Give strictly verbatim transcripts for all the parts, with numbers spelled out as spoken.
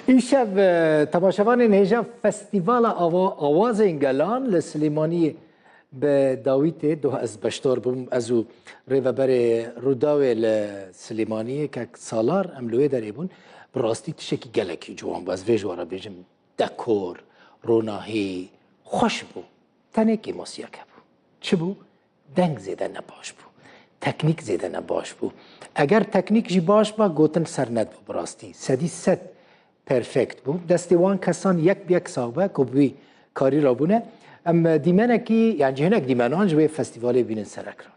Îşev, e, temaşevanên hêja Festîvala Awa-, Awazên Gelan li Silêmaniyê bi dawî tê. Doh ez beşdar bûm, ez û rêveberê Rûdawê li Silêmaniyê, kek Salar, em li wê derê bûn. Bi rastî tiştekî gelekî ciwan bû. Ez vê ji we re bêjim, dekor, ronahî, xweş bû. Tenê kêmasiyek hebû. Çi bû? Deng zêde nebaş bû. Teknîk zêde nebaş bû. Eger teknîk jî baş ba, gotin ser nedibû bi rastî. Sedî sed perfekt bû. Destê wan kesan yek bi yek sax be ku bi wî karî rabûne. Em dîmenekî, yan cihênek dîmenan ji wê festîvalê bînin ser ekranê.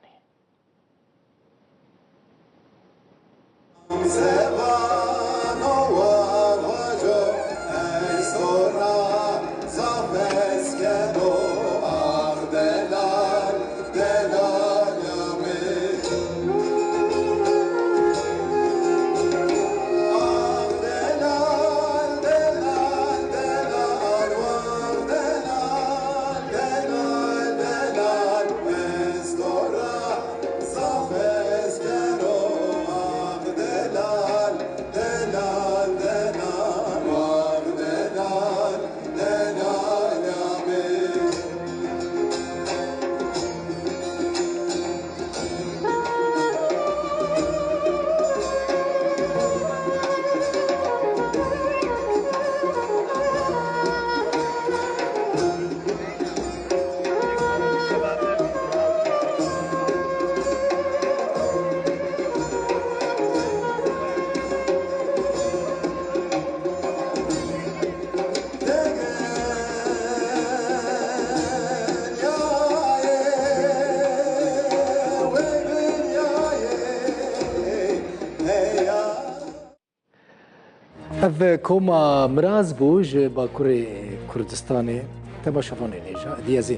Ev koma Miraz bû ji Bakurê Kurdistanê. Temaşevanên hêja, êdî ez ê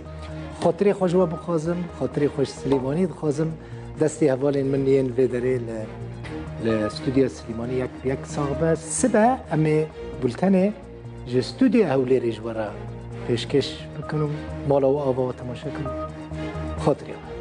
xatirê xwe ji we bixwazim, xatirê xwe ji Silêmaniyê dixwazim. Destê hevalên min yên vê derê li, li stûdyoya Silêmanî yek bi yek sax be. Sibe em ê bultenê ji stûdyoya Hewlêrê ji we re pêşkêş bikin û mala we ava we temaşe kirin. Xatirê we.